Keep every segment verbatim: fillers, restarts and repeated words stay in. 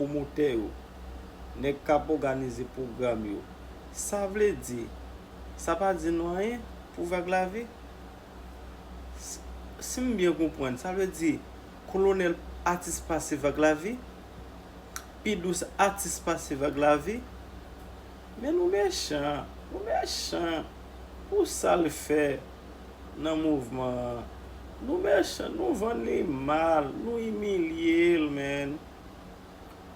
pwomotè yo, nèg k ap òganize pwogram yo. Sa vle di, sa pa di nou anyen pou Vag Lavi? Si, si m byen konprann, sa vle di Kolonèl atis pase Vag Lavi? Pi dous atis pase Vag Lavi? Men nou mechan, nou mechan pou sa l fè nan mouvman an. Nou mechan, nou vann li mal, nou imilye l, man.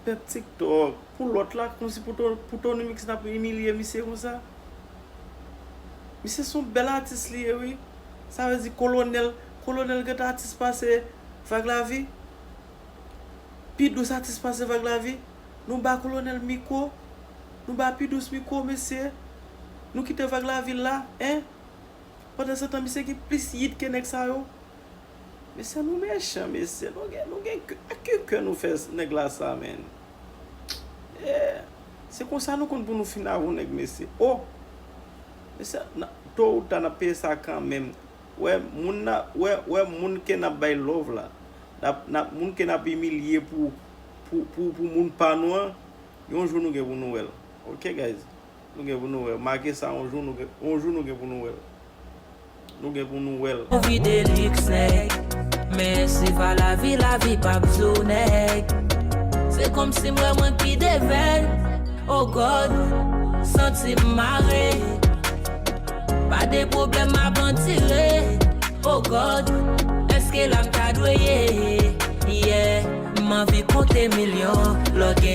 Pèp TikTok, pou lòt la, kòmsi pou Ton-, pou Tony Mix n ap imilye misye konsa. Misye se yon bèl atis li ye, wi. Sa vle di Kolonèl, Kolonèl gentan atis pase Vag Lavi. Pi dous atis pase Vag Lavi. Nou ba Kolonèl mikwo. Nou ba Pi dous mikwo, mesye. Nou kite Vag Lavi la, en? Pandan se tan, misye gen plis yit ke nèg sa yo. Mesye, nou mechan, mesye. Nou gen, nou gen kè, a ki kè nou fè nèg la sa, man? Eh, se konsa nou konn pou nou fin avè yon nèg, mesye. Oh! Mesye, na, to ou ta n ap peye sa kanmenm. Wè, moun na, wè, wè, moun ke n ap bay love la. N ap, n ap, moun ke n ap imilye pou, pou, pou, pou moun pa nou an, yon jou nou gen pou nou wè l. Ok, guys? Nou gen pou nou wè l. Make sa, yon jou nou gen, yon jou nou gen pou nou wè l. Nou gen pou nou wè l. Ou vide liks, nèg. Men se pa lavi, lavi p ap di w, nèg. Se kòmsi m wè mwen pi devèn. Oh God, santi m mare. Pa de pwoblèm, m ap andire. Oh God, èske la m ta dwe ye? Yeah, m anvi konte milyon, lè w gen